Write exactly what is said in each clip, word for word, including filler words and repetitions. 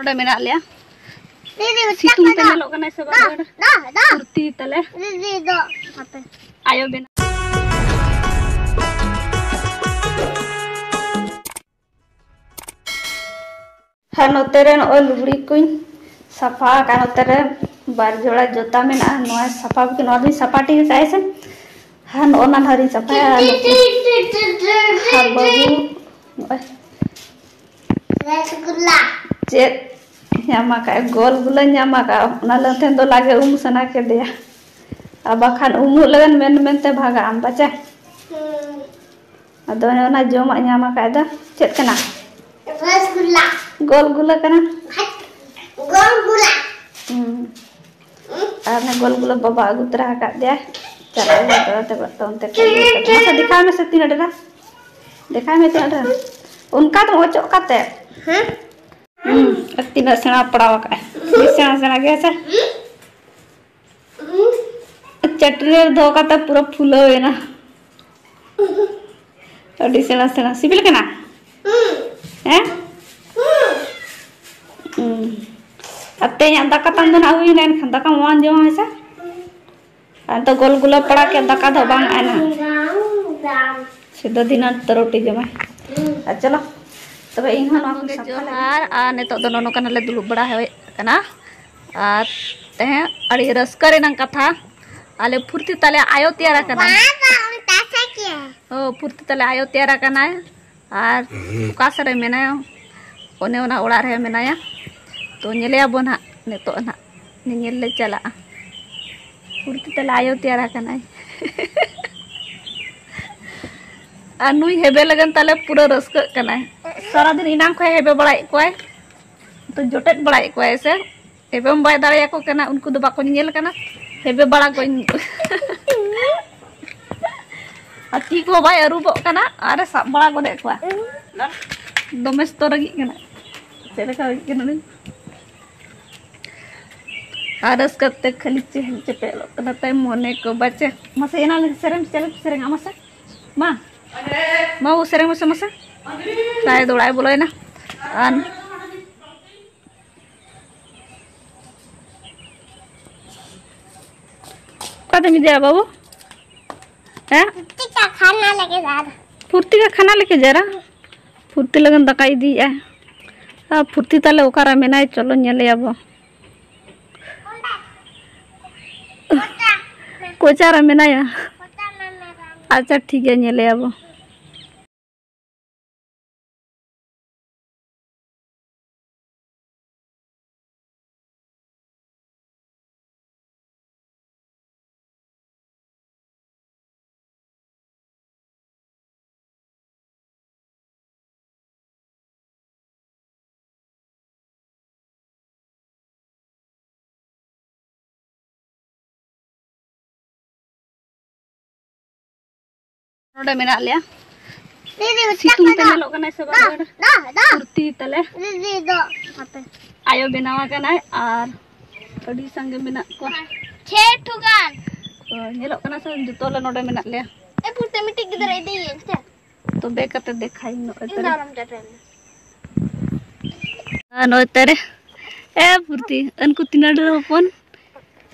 ᱱᱚᱰᱮ ᱢᱮᱱᱟᱜ ᱞᱮᱭᱟ᱾ ᱫᱤᱫᱤ, ᱥᱤᱛᱩᱝ ᱛᱮ ᱧᱮᱞᱚᱜ ᱠᱟᱱᱟᱭ ᱥᱮ ᱵᱟᱝ? ᱫᱚ, ᱫᱚ, ᱫᱚ᱾ ᱠᱩᱨᱛᱤ ᱛᱟᱞᱮ᱾ ᱫᱤᱫᱤ, ᱫᱚ᱾ ᱦᱟᱯᱮ᱾ ᱟᱭᱳ ᱵᱮᱱᱟᱣ᱾ ᱟᱨ ᱱᱚᱛᱮ ᱨᱮ ᱱᱚᱜᱼᱚᱭ ᱞᱩᱜᱽᱲᱤ ᱠᱚᱧ ᱥᱟᱯᱷᱟ ᱟᱠᱟᱫ᱾ ᱱᱚᱛᱮ ᱨᱮ ᱵᱟᱨ ᱡᱚᱲᱟ ᱡᱩᱛᱟ ᱢᱮᱱᱟᱜᱼᱟ, ᱱᱚᱣᱟ ᱥᱟᱯᱷᱟ ᱵᱟᱠᱤ, ᱱᱚᱣᱟ ᱫᱚᱧ ᱥᱟᱯᱷᱟ ᱴᱷᱤᱠ ᱟᱠᱟᱫᱼᱟ ᱥᱮ᱾ ᱟᱨ ᱱᱚᱜᱼᱚ ᱱᱟ ᱱᱟᱦᱟᱜ ᱤᱧ ᱥᱟᱯᱷᱟᱭᱟ᱾ ᱟᱨ ᱱᱩᱠᱩ ᱟᱨ ᱵᱟᱹᱵᱩ ᱱᱚᱜᱼᱚᱭ ᱨᱚᱥᱜᱩᱞᱞᱟ᱾ ᱪᱮᱫ ᱧᱟᱢ ᱟᱠᱟᱫᱼᱟ? ᱜᱳᱞ ᱜᱩᱞᱟᱹ ᱧᱟᱢ ᱟᱠᱟᱫᱼᱟ᱾ ᱚᱱᱟ ᱞᱟᱹᱜᱤᱫ ᱫᱚ ᱞᱟᱜᱮ ᱩᱢ ᱥᱟᱱᱟ ᱠᱮᱫᱮᱭᱟ, ᱟᱨ ᱵᱟᱠᱷᱟᱱ ᱩᱢᱩᱜ ᱞᱟᱹᱜᱤᱫ ᱢᱮᱱ ᱢᱮᱱᱛᱮ ᱵᱷᱟᱜᱟᱜ ᱟᱢ ᱯᱟᱪᱮ᱾ ᱦᱩᱸ᱾ ᱟᱫᱚ ᱚᱱᱮ ᱚᱱᱟ ᱡᱚᱢᱟᱜ ᱧᱟᱢ ᱟᱠᱟᱫ ᱫᱚ ᱪᱮᱫ ᱠᱟᱱᱟ? ᱨᱚᱥᱜᱩᱞᱞᱟ᱾ ᱜᱳᱞ ᱜᱩᱞᱟᱹ ᱠᱟᱱᱟ᱾ ᱜᱳᱞ ᱜᱩᱞᱟ᱾ ᱦᱩᱸ᱾ ᱟᱨ ᱚᱱᱟ ᱜᱳᱞ ᱜᱩᱞᱟᱹ ᱵᱟᱵᱟ ᱟᱹᱜᱩ ᱛᱚᱨᱟ ᱟᱠᱟᱫ ᱫᱮᱭᱟ᱾ ᱪᱟᱞᱟᱜ ᱟᱞᱮ ᱫᱚ ᱚᱱᱛᱮ ᱠᱷᱚᱱ ᱤᱭᱟᱹ ᱠᱟᱛᱮ᱾ ᱢᱟᱥᱮ ᱫᱮᱠᱷᱟᱣ ᱢᱮᱥᱮ ᱛᱤᱱᱟᱹᱜ ᱰᱷᱮᱨᱟ᱾ ᱫᱮᱠᱷᱟᱣ ᱢᱮ ᱛᱤᱱᱟᱹᱜ ᱰᱷᱮᱨᱟ᱾ ᱚᱱᱠᱟ ᱫᱚ ᱚᱪᱚᱜ ᱠᱟᱛᱮ᱾ ᱦᱮᱸ? ᱦᱩᱸ᱾ ᱟᱨ ᱛᱤᱱᱟᱹᱜ ᱥᱮᱬᱟ ᱯᱟᱲᱟᱣ ᱟᱠᱟᱫᱼᱟᱭ᱾ ᱟᱹᱰᱤ ᱥᱮᱬᱟ ᱥᱮᱬᱟ ᱜᱮᱭᱟ ᱥᱮ᱾ ᱪᱟᱹᱴᱨᱤ ᱨᱮ ᱫᱚᱦᱚ ᱠᱟᱛᱮ ᱯᱩᱨᱟᱹ ᱯᱷᱩᱞᱟᱹᱣ ᱮᱱᱟ᱾ ᱟᱹᱰᱤ ᱥᱮᱬᱟ ᱥᱮᱬᱟ᱾ ᱥᱤᱵᱤᱞ ᱠᱟᱱᱟ? ᱦᱮᱸ? ᱦᱩᱸ᱾ ᱟᱨ ᱛᱮᱦᱮᱧᱟᱜ ᱫᱟᱠᱟ ᱛᱟᱢ ᱫᱚ ᱱᱟᱜ ᱦᱩᱭᱱᱟ, ᱮᱱᱠᱷᱟᱱ ᱫᱟᱠᱟ ᱢᱟ ᱵᱟᱝ ᱡᱚᱢᱟ ᱦᱮᱸ ᱥᱮ? ᱟᱨ ᱫᱚ ᱜᱳᱞ ᱜᱩᱞᱟᱹ ᱯᱟᱲᱟ ᱠᱮᱫ ᱫᱟᱠᱟ ᱫᱚ ᱵᱟᱝ ᱟᱭᱱᱟ᱾ ᱥᱤᱫᱷᱟᱹ ᱫᱷᱤᱱᱟᱹᱱ ᱛᱮ ᱨᱩᱴᱤ ᱡᱚᱢᱟᱭ᱾ ᱟᱨ ᱪᱚᱞᱚ, ᱛᱚᱵᱮ ᱤᱧ ᱦᱚᱸ ᱱᱚᱣᱟ ᱠᱚᱧ ᱥᱟᱯᱷᱟ ᱞᱮᱜᱮ᱾ ᱡᱚᱦᱟᱨ, ᱟᱨ ᱱᱤᱛᱚᱜ ᱫᱚ ᱱᱚᱜᱼᱚ ᱱᱚᱝᱠᱟ ᱱᱟᱞᱮ ᱫᱩᱲᱩᱵ ᱵᱟᱲᱟ ᱦᱩᱭ ᱠᱟᱱᱟ᱾ ᱟᱨ ᱛᱮᱦᱮᱧ ᱟᱹᱰᱤ ᱨᱟᱹᱥᱠᱟᱹ ᱨᱮᱱᱟᱜ ᱠᱟᱛᱷᱟ, ᱟᱞᱮ ᱯᱷᱩᱨᱛᱤ ᱛᱟᱞᱮ ᱟᱭᱳ ᱛᱮᱭᱟᱨ ᱟᱠᱟᱱᱟ᱾ ᱵᱟᱵᱟ, ᱩᱱᱤ ᱛᱟᱥᱟ ᱠᱮᱭᱟ᱾ ᱚ, ᱯᱷᱩᱨᱛᱤ ᱛᱟᱞᱮ ᱟᱭᱳ ᱛᱮᱭᱟᱨ ᱟᱠᱟᱱᱟᱭ᱾ ᱟᱨ ᱚᱠᱟ ᱥᱮᱫ ᱨᱮ ᱢᱮᱱᱟᱭᱟ? ᱚᱱᱮ ᱚᱱᱟ ᱚᱲᱟᱜ ᱨᱮ ᱢᱮᱱᱟᱭᱟ᱾ ᱛᱚ, ᱧᱮᱞᱮᱭᱟᱵᱚᱱ ᱦᱟᱸᱜ, ᱱᱤᱛᱚᱜ ᱦᱟᱸᱜ ᱧᱮᱧᱮᱞ ᱞᱮ ᱪᱟᱞᱟᱜᱼᱟ᱾ ᱯᱷᱩᱨᱛᱤ ᱛᱟᱞᱮ ᱟᱭᱳ ᱛᱮᱭᱟᱨ ᱟᱠᱟᱱᱟᱭ᱾ ᱟᱨ ᱱᱩᱭ ᱦᱮᱵᱮ ᱞᱟᱹᱜᱤᱫ ᱛᱟᱞᱮ ᱯᱩᱨᱟᱹ ᱨᱟᱹᱥᱠᱟᱹᱜ ᱠᱟᱱᱟᱭ᱾ ᱥᱟᱨᱟᱫᱤᱱ ᱮᱱᱟᱝ ᱠᱷᱚᱱ ᱦᱮᱵᱮ ᱵᱟᱲᱟᱭᱮᱫ ᱠᱚᱣᱟᱭ, ᱛᱚ ᱡᱚᱴᱮᱫ ᱵᱟᱲᱟᱭᱮᱫ ᱠᱚᱣᱟᱭ ᱥᱮ᱾ ᱦᱮᱵᱮᱢ ᱵᱟᱭ ᱫᱟᱲᱮᱭᱟᱠᱚ ᱠᱟᱱᱟ, ᱩᱱᱠᱩ ᱫᱚ ᱵᱟᱠᱚ ᱧᱮᱧᱮᱞ ᱠᱟᱱᱟ᱾ ᱦᱮᱵᱮ ᱵᱟᱲᱟ ᱠᱚᱧ᱾ ᱟᱨ ᱛᱤ ᱠᱚᱦᱚᱸ ᱵᱟᱭ ᱟᱹᱨᱩᱵᱚᱜ ᱠᱟᱱᱟ, ᱟᱨᱮ ᱥᱟᱵ ᱵᱟᱲᱟ ᱜᱚᱫᱮᱫ ᱠᱚᱣᱟ᱾ ᱫᱚᱢᱮ ᱥᱚᱛᱚᱨ ᱨᱟᱹᱜᱤᱜ ᱠᱟᱱᱟ᱾ ᱪᱮᱫ ᱞᱮᱠᱟ ᱨᱟᱹᱜᱤᱜ ᱠᱟᱱᱟ ᱞᱟᱹᱭ? ᱟᱨ ᱨᱟᱹᱥᱠᱟᱹ ᱛᱮ ᱠᱷᱟᱹᱞᱤ ᱪᱮᱦᱮᱞ ᱪᱮᱯᱮᱞᱚᱜ ᱠᱟᱱᱟ ᱛᱟᱭ ᱢᱚᱱᱮ ᱠᱚ ᱵᱟᱪᱮ᱾ ᱢᱟᱥᱮ ᱮᱱᱟ ᱥᱮᱨᱮᱧ, ᱪᱮᱫ ᱞᱮᱠᱟ ᱥᱮᱨᱮᱧᱟ ᱢᱟᱥᱮ? ᱢᱟ, ᱢᱟ ᱵᱟᱹᱵᱩ ᱥᱮᱨᱮᱧ ᱢᱮᱥᱮ ᱢᱟᱥᱮ᱾ ᱛᱟᱭ ᱫᱚ ᱚᱲᱟᱜ ᱮ ᱵᱚᱞᱚᱭᱮᱱᱟ᱾ ᱟᱨ ᱚᱠᱟᱛᱮᱢ ᱤᱫᱤᱭᱟ ᱵᱟᱹᱵᱩ? ᱦᱮᱸ? ᱯᱷᱩᱨᱛᱤ ᱠᱟ ᱠᱷᱟᱱᱟ ᱞᱮᱠᱮ ᱡᱟ ᱨᱟ᱾ ᱯᱷᱩᱨᱛᱤ ᱠᱟ ᱠᱷᱟᱱᱟ ᱞᱮᱠᱮ ᱡᱟ ᱨᱟ᱾ ᱯᱷᱩᱨᱛᱤ ᱞᱟᱹᱜᱤᱫ ᱫᱟᱠᱟᱭ ᱤᱫᱤᱭᱮᱜᱼᱟ᱾ ᱟᱨ ᱯᱷᱩᱨᱛᱤ ᱛᱟᱞᱮ ᱚᱠᱟᱨᱮ ᱢᱮᱱᱟᱭ? ᱪᱚᱞᱚ ᱧᱮᱞᱮᱭᱟ ᱵᱚ᱾ ᱠᱚᱪᱟᱨᱮ ᱢᱮᱱᱟᱭᱟ? ᱟᱪᱪᱷᱟ, ᱴᱷᱤᱠ ᱜᱮᱭᱟ, ᱧᱮᱞᱮᱭᱟ ᱵᱚ᱾ ᱱᱚᱰᱮ ᱢᱮᱱᱟᱜ ᱞᱮᱭᱟ᱾ ᱫᱤᱫᱤ, ᱥᱤᱛᱩᱝ ᱛᱮ ᱫᱚ, ᱧᱮᱞᱚᱜ ᱠᱟᱱᱟᱭ ᱥᱮ ᱵᱟᱝ? ᱫᱚ, ᱫᱚ, ᱫᱚ᱾ ᱠᱩᱨᱛᱤ ᱛᱟᱞᱮ᱾ ᱫᱤᱫᱤ, ᱫᱚ᱾ ᱦᱟᱯᱮ᱾ ᱟᱭᱳ ᱵᱮᱱᱟᱣ ᱟᱠᱟᱱᱟᱭ ᱟᱨ ᱟᱹᱰᱤ ᱥᱟᱸᱜᱮ ᱢᱮᱱᱟᱜ ᱠᱚᱣᱟ᱾ ᱪᱷᱮ ᱴᱷᱩ ᱜᱟᱱ᱾ ᱛᱚ, ᱧᱮᱞᱚᱜ ᱠᱟᱱᱟ ᱥᱮ ᱡᱚᱛᱚ ᱞᱮ ᱱᱚᱰᱮ ᱢᱮᱱᱟᱜ ᱞᱮᱭᱟ᱾ ᱮ, ᱯᱩᱨᱛᱮ ᱢᱤᱫᱴᱤᱡ ᱜᱤᱫᱽᱨᱟᱹ ᱤᱫᱤᱭᱮᱭᱟ, ᱪᱮ? ᱛᱚᱵᱮ ᱠᱟᱛᱮ ᱫᱮᱠᱷᱟᱭ ᱧᱚᱜ ᱤᱧ ᱫᱚ ᱠᱟᱛᱮ᱾ ᱟᱞᱚᱢ ᱪᱟᱴᱟᱹᱧᱟ᱾ ᱟᱨ ᱱᱚᱜᱼᱚᱭ ᱛᱟᱨᱮ᱾ ᱮ ᱯᱩᱨᱛᱤ, ᱩᱱᱠᱩ ᱛᱤᱱᱟᱹᱜ ᱰᱷᱮᱨ ᱦᱚᱯᱚᱱ᱾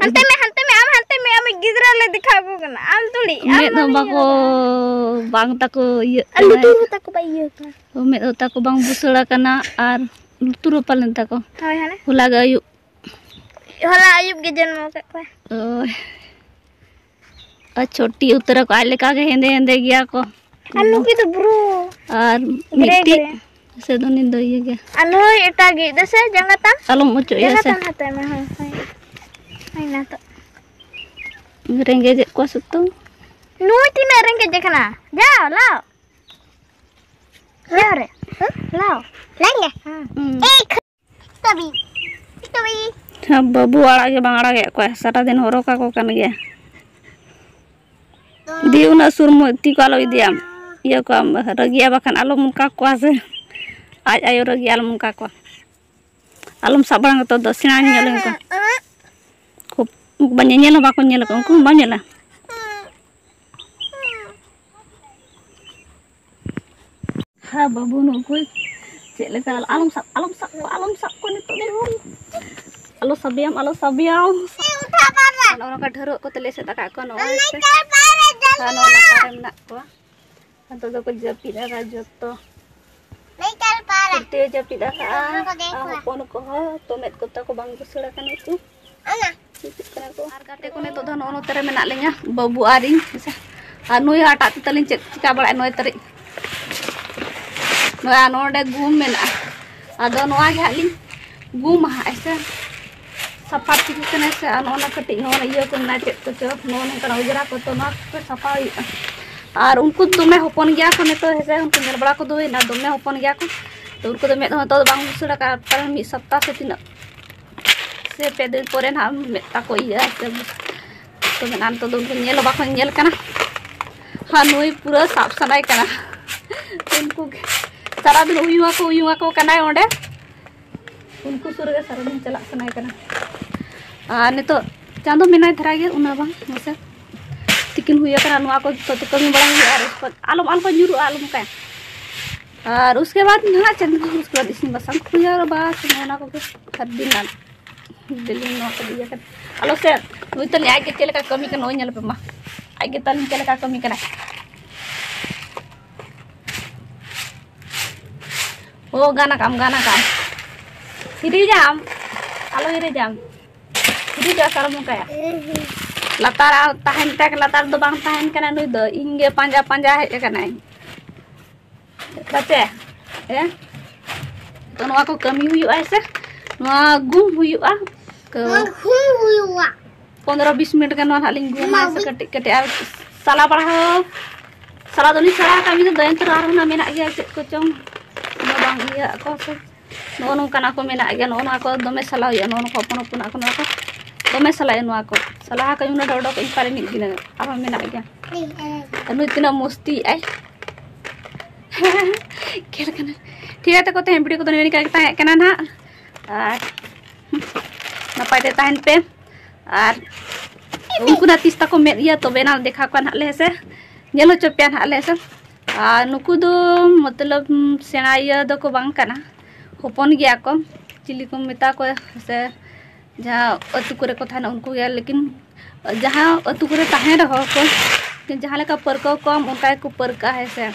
ᱦᱟᱱᱛᱮ ᱢᱮ, ᱦᱟᱱᱛᱮ ᱢᱮ, ᱟᱢ ᱦᱟᱱᱛᱮ ᱢᱮ, ᱟᱢᱤᱡ ᱜᱤᱫᱽᱨᱟᱹ ᱞᱮ ᱫᱮᱠᱷᱟᱣ ᱟᱠᱚ ᱠᱟᱱᱟ᱾ ᱟᱢ ᱛᱩᱲᱤ, ᱟᱢ ᱢᱮᱫ ᱦᱚᱸ ᱢᱟᱢᱤ ᱵᱟᱠᱚ, ᱦᱚᱸ᱾ ᱵᱟᱝ ᱛᱟᱠᱚ ᱤᱭᱟᱹᱜ ᱟᱨ ᱠᱟᱱᱟ᱾ ᱞᱩᱛᱩᱨ ᱦᱚᱸ ᱛᱟᱠᱚ ᱵᱟᱭ ᱤᱭᱟᱹ ᱠᱟᱱᱟ᱾ ᱢᱮᱫ ᱦᱚᱸ ᱛᱟᱠᱚ ᱵᱟᱝ ᱵᱩᱥᱟᱹᱲ ᱟᱠᱟᱱᱟ ᱟᱨ ᱞᱩᱛᱩᱨ ᱦᱚᱸ ᱯᱟᱞᱮᱱ ᱛᱟᱠᱚ᱾ ᱦᱳᱭ, ᱦᱟᱱᱮ᱾ ᱦᱚᱞᱟ ᱜᱮ ᱟᱹᱭᱩᱵ᱾ ᱦᱚᱞᱟ ᱟᱹᱭᱩᱵ ᱜᱮ ᱡᱚᱱᱢᱚ ᱟᱠᱟᱫ ᱠᱚᱣᱟ᱾ ᱳᱭ᱾ ᱟᱨ ᱪᱷᱚᱴᱤ ᱩᱛᱟᱹᱨ ᱟᱠᱚ, ᱟᱡ ᱞᱮᱠᱟ ᱜᱮ ᱦᱮᱸᱫᱮ ᱦᱮᱸᱫᱮ ᱜᱮᱭᱟ ᱠᱚ᱾ ᱟᱨ ᱱᱩᱠᱤᱱ ᱫᱚ ᱵᱨᱩ᱾ ᱟᱨ ᱜᱨᱮ ᱢᱤᱫᱴᱤᱡ ᱜᱨᱮ᱾ ᱥᱮ ᱫᱚ ᱩᱱᱤ ᱫᱚ ᱤᱭᱟᱹ ᱜᱮ᱾ ᱟᱨ ᱱᱩᱭ ᱮᱴᱟᱜᱤᱡ ᱫᱚ ᱥᱮ ᱡᱟᱸᱜᱟ ᱛᱟᱢ? ᱟᱞᱚᱢ ᱚᱪᱚᱜ ᱮᱭᱟ ᱡᱟᱸᱜᱟ ᱥᱮ᱾ ᱛᱟᱢ ᱦᱟᱛᱟᱣ ᱢᱮ, ᱦᱳᱭ, ᱦᱳᱭ᱾ ᱦᱳᱭ, ᱱᱟ ᱛᱚ᱾ ᱨᱮᱸᱜᱮᱡᱮᱫ ᱠᱚᱣᱟ ᱥᱩᱛᱩ᱾ ᱱᱩᱭ ᱛᱤᱱᱟᱹᱜ ᱨᱮᱸᱜᱮᱡ ᱮ ᱠᱟᱱᱟ? ᱡᱟᱣ, ᱞᱟᱣ᱾ ᱞᱟᱣ ᱨᱮ᱾ ᱦᱮᱸ? ᱞᱟᱣ᱾ ᱞᱟᱝ ᱜᱮ? ᱦᱮᱸ᱾ ᱦᱩᱸ᱾ ᱮᱭ ᱠᱷ-, ᱛᱚᱵᱤ᱾ ᱛᱚᱵᱤ᱾ ᱦᱮᱸ, ᱵᱟᱹᱵᱩ ᱟᱲᱟᱜ ᱜᱮ ᱵᱟᱝ ᱟᱲᱟᱜᱮᱫ ᱠᱚᱣᱟ, ᱥᱟᱨᱟ ᱫᱤᱱ ᱦᱚᱨᱚᱜ ᱠᱟᱠᱚ ᱠᱟᱱ ᱜᱮᱭᱟ᱾ ᱫᱤ, ᱩᱱᱟᱹᱜ ᱥᱩᱨ ᱢᱚ-, ᱛᱤ ᱠᱚ ᱟᱞᱚ ᱤᱫᱤᱭᱟᱢ᱾ ᱤᱭᱟᱹ ᱠᱚᱣᱟᱢ ᱨᱟᱹᱜᱤᱜᱼᱟ, ᱵᱟᱠᱷᱟᱱ ᱟᱞᱚᱢ ᱚᱱᱠᱟ ᱠᱚᱣᱟ ᱥᱮ᱾ ᱟᱡ ᱟᱭᱳ ᱨᱟᱹᱜᱤ ᱟᱞᱚᱢ ᱚᱱᱠᱟ ᱠᱚᱣᱟ᱾ ᱟᱞᱚᱢ ᱥᱟᱵ ᱵᱟᱲᱟ ᱠᱟᱛᱮ ᱫᱚ ᱥᱮᱬᱟ ᱧᱚᱜ ᱞᱮᱱ ᱠᱚ᱾ ᱠᱷᱩᱵ ᱧᱮᱧᱮᱞ ᱦᱚᱸ ᱵᱟᱠᱚ ᱧᱮᱞ ᱟᱠᱟᱫ, ᱩᱱᱠᱩ ᱦᱚᱸ ᱵᱟᱢ ᱧᱮᱞᱟ᱾ ᱦᱮᱸ ᱵᱟᱹᱵᱩ, ᱱᱩᱠᱩ ᱪᱮᱫ ᱞᱮᱠᱟ? ᱟᱞᱚᱢ ᱥᱟᱵ, ᱟᱞᱚᱢ ᱥᱟᱵ ᱠᱚᱣᱟ, ᱟᱞᱚᱢ ᱥᱟᱵ ᱠᱚᱣᱟ ᱱᱤᱛᱚᱜ ᱫᱚ᱾ ᱟᱞᱚ ᱥᱟᱵᱮᱭᱟᱢ, ᱟᱞᱚ ᱥᱟᱵᱮᱭᱟᱢ᱾ ᱚᱱᱠᱟ ᱰᱷᱟᱹᱨᱣᱟᱹᱜ ᱠᱚᱛᱮ ᱞᱮ ᱮᱥᱮᱫ ᱟᱠᱟᱫ ᱠᱚᱣᱟ ᱱᱚᱜᱼᱚᱭ ᱥᱮ᱾ ᱟᱨ ᱱᱚᱣᱟ ᱞᱟᱛᱟᱨ ᱨᱮ ᱢᱮᱱᱟᱜ ᱠᱚᱣᱟ᱾ ᱱᱤᱛᱚᱜ ᱫᱚᱠᱚ ᱡᱟᱹᱯᱤᱫ ᱟᱠᱟᱫ ᱡᱚᱛᱚ᱾ ᱯᱷᱩᱨᱛᱤᱭ ᱡᱟᱹᱯᱤᱫ ᱟᱠᱟᱫᱼᱟ᱾ ᱟᱨ ᱦᱚᱯᱚᱱ ᱠᱚᱦᱚᱸ ᱛᱚ ᱢᱮᱫ ᱠᱚᱛᱟ ᱠᱚ ᱵᱟᱝ ᱵᱩᱥᱟᱹᱲ ᱟᱠᱟᱱᱟ ᱠᱚ᱾ ᱦᱤᱡᱩᱜ ᱠᱟᱱᱟ ᱠᱚ᱾ ᱟᱨ ᱜᱟᱛᱮ ᱠᱚ ᱱᱤᱛᱚᱜ ᱫᱚ ᱱᱚᱜᱼᱚ ᱱᱚᱛᱮ ᱨᱮ ᱢᱮᱱᱟᱜ ᱞᱤᱧᱟ, ᱵᱟᱹᱵᱩ ᱟᱨ ᱤᱧ ᱦᱮᱸᱥᱮ᱾ ᱟᱨ ᱱᱩᱭ ᱦᱟᱴᱟᱜ ᱛᱮ ᱛᱟᱹᱞᱤᱧ ᱪᱮᱫ ᱪᱤᱠᱟ ᱵᱟᱲᱟᱭ ᱱᱚᱭ ᱛᱟᱹᱨᱤᱠᱷ᱾ ᱱᱚᱣᱟ ᱱᱚᱰᱮ ᱜᱩᱢ ᱢᱮᱱᱟᱜᱼᱟ, ᱟᱫᱚ ᱱᱚᱣᱟ ᱜᱮ ᱦᱟᱸᱜ ᱞᱤᱧ ᱜᱩᱢᱟ ᱦᱟᱸᱜ ᱦᱮᱸᱥᱮ᱾ ᱥᱟᱯᱷᱟ ᱴᱷᱤᱠ ᱠᱟᱱᱟ ᱥᱮ? ᱟᱨ ᱱᱚᱜᱼᱚ ᱱᱟ ᱠᱟᱹᱴᱤᱡ ᱱᱚᱜᱼᱚ ᱱᱟ ᱤᱭᱟᱹ ᱠᱚ ᱢᱮᱱᱟᱜᱼᱟ, ᱪᱮᱫ ᱠᱚᱪᱚ ᱱᱚᱜᱼᱚ ᱱᱚᱝᱠᱟᱱ ᱚᱸᱡᱽᱨᱟ ᱠᱚ, ᱛᱚ ᱱᱚᱣᱟ ᱠᱚ ᱥᱟᱯᱷᱟ ᱦᱩᱭᱩᱜᱼᱟ᱾ ᱟᱨ ᱩᱱᱠᱩ ᱫᱚᱢᱮ ᱦᱚᱯᱚᱱ ᱜᱮᱭᱟ ᱠᱚ ᱱᱤᱛᱚᱜ ᱦᱮᱸᱥᱮ, ᱩᱱᱠᱩ ᱧᱮᱞ ᱵᱟᱲᱟ ᱠᱚᱫᱚ ᱦᱩᱭᱱᱟ, ᱫᱚᱢᱮ ᱦᱚᱯᱚᱱ ᱜᱮᱭᱟ ᱠᱚ᱾ ᱛᱚ ᱩᱱᱠᱩ ᱫᱚ ᱢᱮᱫ ᱦᱚᱸ ᱱᱤᱛᱚᱜ ᱫᱚ ᱵᱟᱝ ᱵᱩᱥᱟᱹᱲ ᱟᱠᱟᱫᱼᱟ, ᱠᱟᱨᱚᱱ ᱢᱤᱫ ᱥᱚᱯᱛᱟ ᱥᱮ ᱛᱤᱱᱟᱹᱜ ᱥᱮ ᱯᱮ ᱫᱤᱱ ᱯᱚᱨᱮ ᱱᱟᱦᱟᱜ ᱢᱮᱫ ᱛᱟᱠᱚ ᱤᱭᱟᱹᱜᱼᱟ ᱥᱮ᱾ ᱛᱚ ᱢᱮᱱᱟ ᱱᱤᱛᱚᱜ ᱫᱚ ᱩᱱᱠᱩ ᱧᱮᱞ ᱦᱚᱸ ᱵᱟᱠᱚ ᱧᱮᱞ ᱠᱟᱱᱟ᱾ ᱟᱨ ᱱᱩᱭ ᱯᱩᱨᱟᱹ ᱥᱟᱵ ᱥᱟᱱᱟᱭ ᱠᱟᱱᱟ᱾ ᱩᱱᱠᱩ ᱜᱮ ᱥᱟᱨᱟᱫᱤᱱ ᱩᱭᱩᱝ ᱟᱠᱚ, ᱩᱭᱩᱝ ᱟᱠᱚ ᱠᱟᱱᱟᱭ ᱚᱸᱰᱮ᱾ ᱩᱱᱠᱩ ᱥᱩᱨ ᱨᱮᱜᱮ ᱥᱟᱨᱟᱫᱤᱱ ᱪᱟᱞᱟᱜ ᱥᱟᱱᱟᱭ ᱠᱟᱱᱟ᱾ ᱟᱨ ᱱᱤᱛᱚᱜ ᱪᱟᱸᱫᱚ ᱢᱮᱱᱟᱭ ᱫᱷᱟᱨᱟ ᱜᱮ, ᱚᱱᱟ ᱵᱟᱝ ᱢᱟᱥᱮ ᱛᱤᱠᱤᱱ ᱦᱩᱭ ᱟᱠᱟᱱᱟ, ᱱᱚᱣᱟ ᱠᱚ ᱡᱚᱛᱚ ᱠᱟᱹᱢᱤ ᱵᱟᱲᱟ ᱦᱩᱭᱩᱜᱼᱟ᱾ ᱟᱨ ᱟᱞᱚᱢ, ᱟᱞᱚ ᱠᱚ ᱧᱩᱨᱩᱜᱼᱟ, ᱟᱞᱚᱢ ᱚᱱᱠᱟᱭᱟ᱾ ᱟᱨ ᱩᱥᱠᱮ ᱵᱟᱫ ᱱᱟᱦᱟᱜ ᱪᱮᱫ ᱩᱥᱠᱮ ᱵᱟᱫ ᱤᱥᱤᱱ ᱵᱟᱥᱟᱝ ᱠᱚ ᱦᱩᱭᱩᱜᱼᱟ, ᱵᱟᱥ ᱚᱱᱟ ᱠᱚᱜᱮ ᱥᱟᱨᱫᱤᱱ ᱟᱨ ᱰᱮᱞᱤ ᱱᱚᱣᱟ ᱠᱚ ᱤᱭᱟᱹ ᱠᱟᱛᱮ᱾ ᱟᱞᱚ ᱥᱮ ᱱᱩᱭ ᱛᱟᱞᱤᱧ ᱟᱡ ᱜᱮ ᱪᱮᱫ ᱞᱮᱠᱟ ᱠᱟᱹᱢᱤ ᱠᱟᱱᱟ, ᱱᱚᱜᱼᱚᱭ ᱧᱮᱞ ᱯᱮ ᱢᱟ, ᱟᱡ ᱜᱮ ᱛᱟᱞᱤᱧ ᱪᱮᱫ ᱞᱮᱠᱟ ᱠᱟᱹᱢᱤ ᱠᱟᱱᱟ᱾ ᱳ, ᱜᱟᱱ ᱟᱠᱟᱢ, ᱜᱟᱱ ᱟᱠᱟᱢ᱾ ᱦᱤᱨᱤᱡᱟᱢ, ᱟᱞᱚ ᱦᱤᱨᱤᱡᱟᱢ᱾ ᱦᱤᱨᱤᱡᱚᱜᱼᱟ ᱥᱟᱨ ᱱᱚᱝᱠᱟᱭᱟ᱾ ᱞᱟᱛᱟᱨ ᱟᱨ ᱛᱟᱦᱮᱱ ᱛᱮ ᱞᱟᱛᱟᱨ ᱫᱚ ᱵᱟᱝ ᱛᱟᱦᱮᱱ ᱠᱟᱱᱟ ᱱᱩᱭ ᱫᱚ, ᱤᱧ ᱜᱮ ᱯᱟᱸᱡᱟ ᱯᱟᱸᱡᱟ ᱦᱮᱡ ᱟᱠᱟᱱᱟᱭ᱾ ᱵᱟᱪᱮ? ᱦᱮᱸ? ᱛᱚ ᱱᱚᱣᱟ ᱠᱚ ᱠᱟᱹᱢᱤ ᱦᱩᱭᱩᱜᱼᱟ ᱦᱮᱸ ᱥᱮ? ᱱᱚᱣᱟ ᱜᱩᱢ ᱦᱩᱭᱩᱜᱼᱟ᱾ ᱛᱚ ᱱᱚᱣᱟ ᱜᱩᱢ ᱦᱩᱭᱩᱜᱼᱟ᱾ ᱯᱚᱱᱫᱽᱨᱚ ᱵᱤᱥ ᱢᱤᱱᱤᱴ ᱜᱟᱱ ᱱᱚᱣᱟ ᱱᱟᱦᱟᱜ ᱞᱤᱧ ᱜᱩᱢᱟ ᱦᱮᱸ ᱥᱮ, ᱠᱟᱹᱴᱤᱡ ᱠᱟᱹᱴᱤᱡ᱾ ᱟᱨ ᱥᱟᱞᱟ ᱵᱟᱲᱟ ᱦᱚᱸ, ᱥᱟᱞᱟ ᱫᱚᱞᱤᱧ ᱥᱟᱞᱟ ᱟᱠᱟᱫ ᱢᱤᱫ ᱫᱚ, ᱮᱱᱛᱮ ᱨᱮᱦᱚᱸ ᱟᱨᱦᱚᱸ ᱱᱟᱜ ᱢᱮᱱᱟᱜ ᱜᱮᱭᱟ ᱪᱮᱫ ᱠᱚᱪᱚᱝ᱾ ᱚᱱᱟ ᱵᱟᱝ ᱤᱭᱟᱹ ᱟᱠᱚ ᱥᱮ᱾ ᱱᱚᱜᱼᱚ ᱱᱚᱝᱠᱟᱱᱟᱜ ᱠᱚ ᱢᱮᱱᱟᱜ ᱜᱮᱭᱟ, ᱱᱚᱜᱼᱚ ᱱᱚᱣᱟ ᱠᱚ ᱫᱚᱢᱮ ᱥᱟᱞᱟ ᱦᱩᱭᱩᱜᱼᱟ, ᱱᱚᱜᱼᱚ ᱱᱚᱣᱟ ᱠᱚ ᱦᱚᱯᱚᱱ ᱦᱚᱯᱚᱱᱟᱜ ᱠᱚ, ᱱᱚᱣᱟ ᱠᱚ ᱫᱚᱢᱮ ᱥᱟᱞᱟᱭᱟ, ᱱᱚᱣᱟ ᱠᱚ ᱥᱟᱞᱟ ᱟᱠᱟᱫ ᱚᱱᱟ ᱫᱚ ᱚᱰᱚᱠ ᱤᱧ ᱯᱟᱨᱮ ᱢᱤᱫ ᱫᱤᱱ ᱟᱨᱦᱚᱸ ᱢᱮᱱᱟᱜ ᱜᱮᱭᱟ᱾ ᱟᱨ ᱱᱩᱭ ᱛᱤᱱᱟᱹᱜ ᱢᱚᱥᱛᱤ ᱟᱭ᱾ ᱠᱷᱮᱞ ᱠᱟᱱᱟ᱾ ᱴᱷᱤᱠ ᱜᱮᱭᱟ ᱛᱟᱠᱚ, ᱛᱮᱦᱮᱧ ᱵᱷᱤᱰᱤᱭᱳ ᱠᱚᱫᱚ ᱱᱤᱭᱟᱹ ᱞᱮᱠᱟ ᱜᱮ ᱛᱟᱦᱮᱸ ᱠᱟᱱᱟ ᱱᱟᱦᱟᱜ, ᱟᱨ ᱱᱟᱯᱟᱭ ᱛᱮ ᱛᱟᱦᱮᱱ ᱯᱮ᱾ ᱟᱨ ᱩᱱᱠᱩ ᱱᱟᱜ ᱛᱤᱥ ᱛᱟᱠᱚ ᱢᱮᱫ ᱤᱭᱟᱹ, ᱛᱚᱵᱮ ᱱᱟᱜ ᱫᱮᱠᱷᱟᱣ ᱠᱚᱣᱟ ᱱᱟᱦᱟᱜ ᱞᱮ ᱦᱮᱸ ᱥᱮ, ᱧᱮᱞ ᱦᱚᱪᱚ ᱯᱮᱭᱟ ᱱᱟᱦᱟᱜ ᱞᱮ ᱦᱮᱸ ᱥᱮ᱾ ᱟᱨ ᱱᱩᱠᱩ ᱫᱚ ᱢᱚᱛᱞᱚᱵ ᱥᱮᱬᱟ ᱤᱭᱟᱹ ᱫᱚᱠᱚ ᱵᱟᱝ ᱠᱟᱱᱟ, ᱦᱚᱯᱚᱱ ᱜᱮᱭᱟ ᱠᱚ, ᱪᱤᱞᱤ ᱠᱚ ᱢᱮᱛᱟ ᱠᱚᱣᱟ ᱥᱮ, ᱡᱟᱦᱟᱸ ᱟᱹᱛᱩ ᱠᱚᱨᱮ ᱠᱚ ᱛᱟᱦᱮᱱᱟ ᱩᱱᱠᱩ ᱜᱮ, ᱞᱮᱠᱤᱱ ᱡᱟᱦᱟᱸ ᱟᱹᱛᱩ ᱠᱚᱨᱮ ᱛᱟᱦᱮᱱ ᱨᱮᱦᱚᱸ ᱠᱚ, ᱡᱟᱦᱟᱸ ᱞᱮᱠᱟ ᱯᱟᱹᱨᱠᱟᱹᱣ ᱠᱚᱣᱟᱢ ᱚᱱᱠᱟ ᱜᱮᱠᱚ ᱯᱟᱹᱨᱠᱟᱹᱜᱼᱟ, ᱦᱮᱸ ᱥᱮ᱾